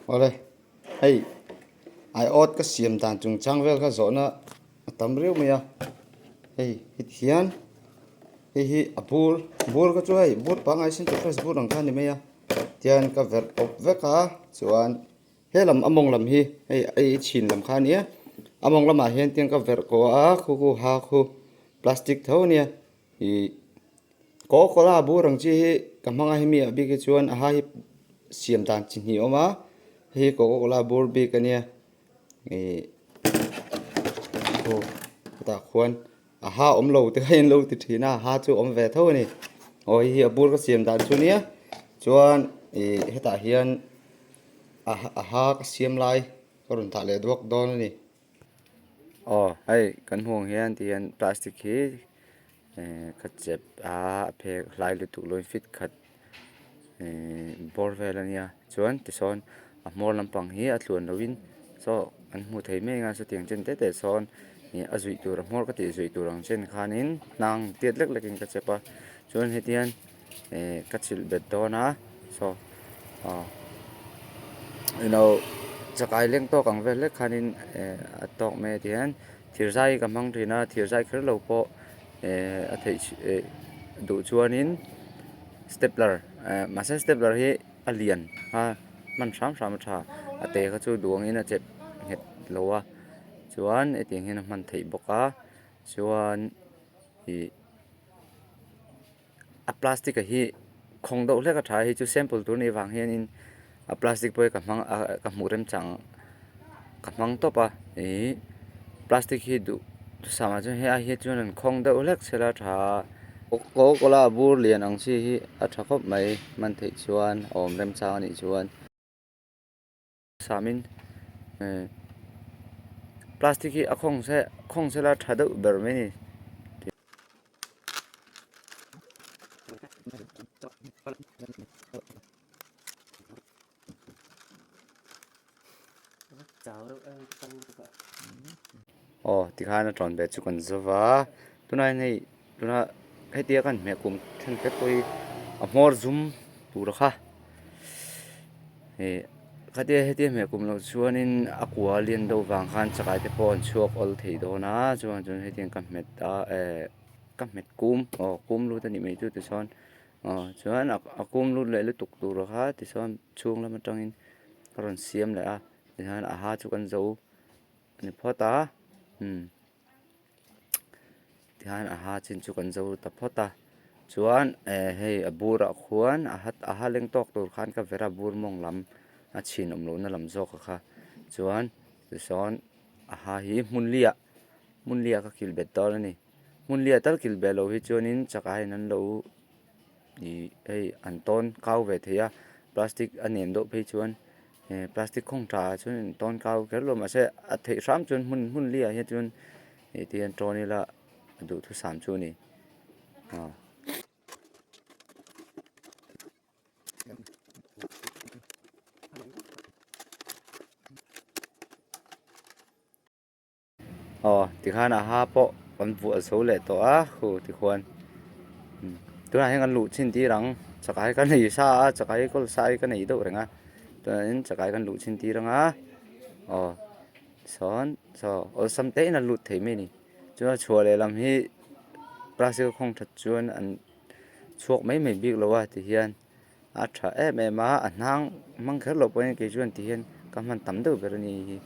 Awle, hei aiawt ka siam dan chungchang vel kha zawhna a tam riau mai a, hei heti hian hei hi a bur bur kha chu hei bur pangngai central press bur ang kha a ni mai a tihian ka verh pawp vek a chuan he lam a mawng lam hi hei a chhin lam kha a nia a mawng lamah hian tiang ka verh kawh a khu khu ha khu plastic tho a nia. Ih Coca-Cola bur ang chi hi ka hmang a hemi ah bik hi chuan a ha hi siam dan chi hnih a awm a hei hi Coca-Cola bur bik a nia ih aw hetah khuan a ha awm lo te kha in lo ti thin a a ha chu a awm ve tho a ni aw hei hi a bur ka siam dan chu nia chuan ih hetah hian a ha ka siam lai ka rawn dah leh duak dawn a ni. Aw hei kan hmuh ang hian ti hian plastic hi ehh ka chep a a phek hlai lutuk lo in fit khat ehh bawr vel a nia chuan tisawn a hmawr lampang hi a tluan loh in saw an hmuh thei mai ang a sawtiang chen te te sawn ih a zuih tur a hmawr ka tih zuih tur ang chen khanin hnang tiat lek lek in ka chep a chuan hetiang. eh ka chilh bet dawn a saw aw you know chakai leng tawk ang vel hlek khanin eh a tawk mai a tihian thir zai ka hmang thin a thir zai kher lo pawh eh a theih eh duh chuanin stepler eh mahse stepler hi a lian a hman hram hram a tha a te kha chu duh angin a chep nghet lo a chuan hetiang hian a hman theih bawk a chuan ih. A plastic a hi khawng deuh hlek a tha a hei chu sample tur anih vang hianin a plastic pawh hi ka hmang a ka hmuh remchang ka hmang tawp a ih plastic hi duh thusam ah chuan hei ai hi chuan an khawng deuh hlek sela a tha a coca bur lian ang chi hi a tha khawp mai hman theih chuan a awm remchang anih chuan. Samin eh plastic hi a khawng se khawng sela tha deuh ber mai a ni. Aw tikhan a tawn ve chu kan zo va tunah hian hei tuna hetia kan hmeh kum thenkhat pawh hi a hmawr zum tur kha ih khatia hetia hmeh kum loh chuanin a kua lian deuh vang khan chakai te pawh an chhuak awl thei dawn a chuan chuan hetiang ka hmet a eh ka hmet kum aw kum lut a nih mai chu tichuan aw chuan a kum lut leh lutuk tur kha tichuan chhung lam atangin a rawn siam leh a tihian a ha chu kan zo a ni phawt a umm. Tihian a ha chin chu kan zo ta phawt a chuan eh hei a burah khuan a ha a ha leng tawk tur khan ka vera bur mawng lam a chhin awm lohna lam zawk a kha chuan tisawn a ha hi hmun liah hmun liah ka kilh bet dawn a ni hmun liah tal kilh bet loh hi chuanin chakaiin an lo ih hei an tawn kau ve thei a plastic a nem deuh phei chuan. Eh plastic khawng tha ah chuan tawn kau kher lo mahse a theih hram chuan hmun hmun li ah hian chuan ih ti hian tawn ila a duhthusam chu a ni aw. Aw tikhan a ha pawh kan vuah zo leh tawh a khu tikhuan tunah hian kan luh chhin tir ang chakai ka nei sa a chakai kawl sa hi ka nei deuh reng a chuanin chakai kan luh chhin tir ang a aw sawn saw awlsam te in a lut thei mai a ni chuan a chhuah leh lam hi plastic a khawng that chuan an chhuak mai mai bik lo a tihian. A tha em em a, a hnang hmang kher loh pawhin kei chuan ti hian ka hman tam deuh ber a ni hi.